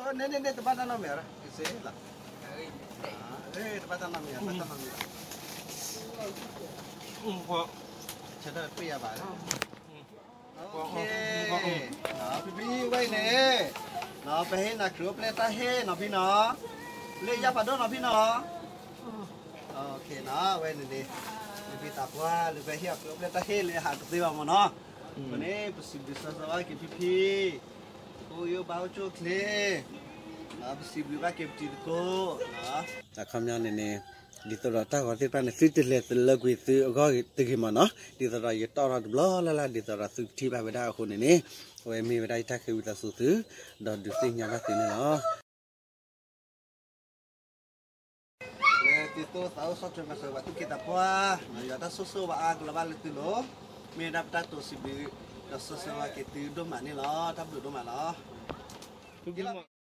န့ၣ်န့ၣ်န့ၣ် တဘၣ်တၢ်နီတမံၤရၣ် ကစ့လီၤ, တဘၣ်တၢ်နီတမံၤ တဘၣ်တၢ်နီတမံၤလီၤ, ဆၢထၢၣ်ပ့ၢ်ယၤဘၣ်, ဖံဖံဝဲအံၤန့ၣ်, ပဟ့ၣ်နၤခရံာ်အိၣ်ဖျဲၣ်တၢ်ဟ့ၣ်နီၤဖံနီၤ, လၢယၢ်ဖးဒိၣ်နီၤဖံနီၤ, နီၤ ဝဲန့ၣ်န့ၣ်, လၢဖံသးပှၢ်လၢပဟ့ၣ်အီၤခရံာ်အိၣ်ဖျဲၣ်တၢ်ဟ့ၣ်လၢဟးတသ့ဘၣ်မးနီၤ, အဃိန့ၣ် ပစံးဘျုးစီစီဝဲက့ၤဖံဖံ, အိၣ်ယိၣ်ဘၣ်အိၣ်ဆူၣ်အိၣ်ချ့, ပစံးဘျုးဘၣ်က့ၤပတံၤသကိး, အခီပညီန့ၣ်န့ၣ်, ဒ်သိးဒီးတၢ်ဂီၤသ့ၣ်တဖၣ်န့ၣ် သုတလဲၤလၢကွံာ်သုအဂီၢ်တဂ့ၤမးနီၤ, ဒ်သိးဒီးယတီၣ်ထီၣ်တဘျီလၢ်လၢ် ဒ်သိးဒီးသုကထံၣ်ဘၣ်ဝဲဒၣ်အဃိန့ၣ်န့ၣ်, အဝဲမ့ၢ်ဝဲဒၣ်ယတၢ်ဃ့ဝံသးစူၤသု, ဒီးဒုးသ့ၣ်ညါဘၣ်သုန့ၣ်လီၤ. လၢသုသိၣ်သးအိၣ်ဆီၣ်ထွဲမၤစၢၤပှၤသူၣ်က့သးပှၢ်, ယွၤတၢ်ဆိၣ်ဂ့ၤဘၣ်အါကလီၤဘၣ်လၢသုလိၤ, မ့ၢ်ဝဲဒၣ်ပတၢ်တိစံးဘျုး, ဒီးစီစီဝဲက့ၤသုဒိၣ်မးန့ၣ်လီၤ, တၢ်ဘျုးဒိၣ်မးလီၤ.